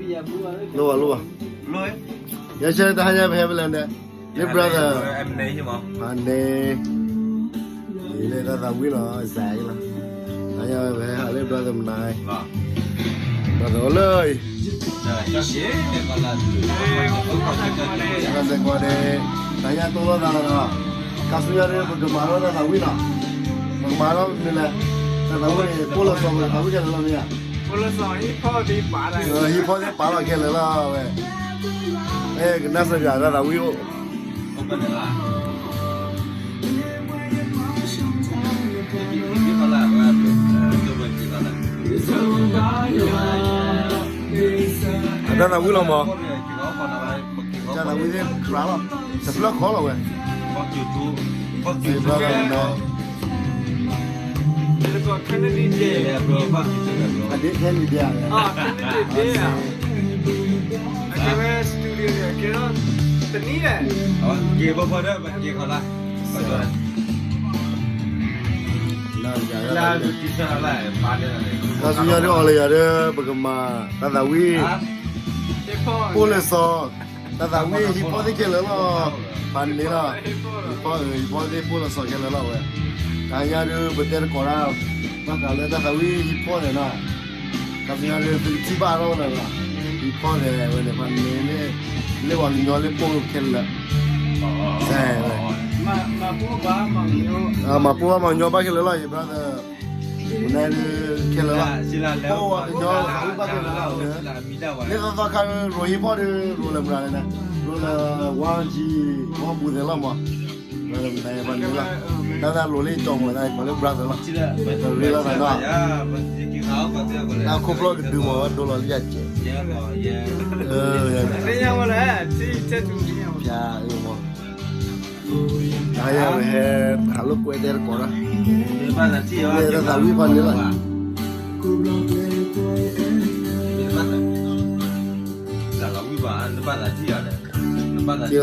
လိၣ်ဘၣ်လိၣ်ဘၣ်, ယဆၢတဟါညါပဟဲဖဲလဲၣ်န့ၣ်, လၢ brother ဖးန့ၣ်, လၢတၢ်သးဝံၣ်လီၤ စဲးလီၤ, တဟါညါပဟဲဟးလၢ brother မနၤ, brother အိၣ်လၢ စဲးကွၢ်ဒဲး, တဟါညါတိၢ်လိာ်သးလီၤ, ခါဆူညါဒီး ပကမၤထီၣ်တၢ်သးဝံၣ်လီၤ, ပကမၤထီၣ်မနုၤလဲၣ်, တၢ်သးဝံၣ်န့ၣ် ပိၢ်လၢစီၤပကသးဝံၣ်ခဲလၢာ်လီၤမ့ၢ်ဧါ ဟံၣ်ဖီၣ်သ့ၣ်ပာ်လီၤခဲလၢာ်လီၤဝဲ, အဲ ကနၣ်စၢ်ယွၤတၢ်သးဝံၣ်အိၣ်, အတၢ်သးဝံၣ်လီၤမး, တၢ်သးဝံၣ်သ့ၣ်ခရးလီၤ, တဖျၢၣ်ခီလီၤဝဲ, အဒ့ခဲနံၤဒဲး, တၢ်ဆူညါဒ်အီၤလၢယၤဒီး ပကမၤတၢ်သးဝံၣ်, ပိၢ်လၢစီၤ, တၢ်သးဝံၣ်ဟံၣ်ဖီၣ်သ့ၣ်ခဲလၢာ်လီၤ, ဖးန့ၣ်လီၤ, ဟံၣ်ဖီၣ်, ဟံၣ်ဖီၣ်သ့ၣ်ပိၢ်လၢစီၤခဲလၢာ်လီၤဝဲ, တဟါညါဒုး ပတဲတကိးတၢ်, ဘၣ်ဃးလၢတၢ်သးဝံၣ်ဟံၣ်ဖီၣ်န့ၣ်နီၤ, ခါဆူညါဒုး သုကထံၣ်ဘၣ်ထီၣ်လၢၤလီၤ, ဟံၣ်ဖီၣ်န့ၣ်ဝဲန့ၣ် ဖးန့ၣ်န့ၣ်, လၢပှၤကညီလၢပိၢ်ခဲလၢာ်, မၤပိၢ်ဘၣ်မၤကညီဘၣ်ခဲလၢာ်လီၤ ယ brother, မနုၤခဲလၢာ်လီၤ, ပှၤကညီသးဝံၣ်ဘၣ်ခဲလၢာ်လီၤ, လၢသီသီခါရိၤဟံၣ်ဖီၣ်ဒီး ရိၤလၢမနုၤလဲၣ်န့ၣ်, ရိၤလၢ ဝါကံ ဝီပူၤသဲးလီၤမး, မနုၤလဲၣ်, တၢ်သးရိၤလၢယကၠီမး သးကိးလၢ brother လီၤ, ရ့လိာ်သးနီၤ, တၢ်ခိၣ်ဖျီၣ်ကဒုးမး ဝဲဒိလီၤလၢယကဲး, ဖျါအမး, တဟါညါပဟဲ ဟးလိာ်ကွဲတဲတကိးနီၤ, လၢတၢ်သးဝံၣ်ဖီၣ်န့ၣ်လီၤ, ထံၣ်လိာ်သး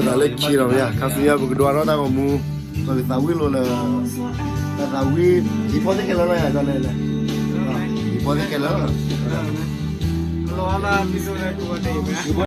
လၢခံလီၤမ့ၢ်ဧါ, ခါဆူညါပကဒိးထီၣ်တၢ်ဂီၤမူ, ပကသးဝံၣ်လိာ်လၢ, တၢ်သးဝံၣ်, ဟံၣ်ဖီၣ်သ့ၣ်ခဲလၢာ်လီၤယၤန့ၣ်, ဟံၣ်ဖီၣ်သ့ၣ်ခဲလၢာ်လီၤ, ဟံၣ်ဖီၣ်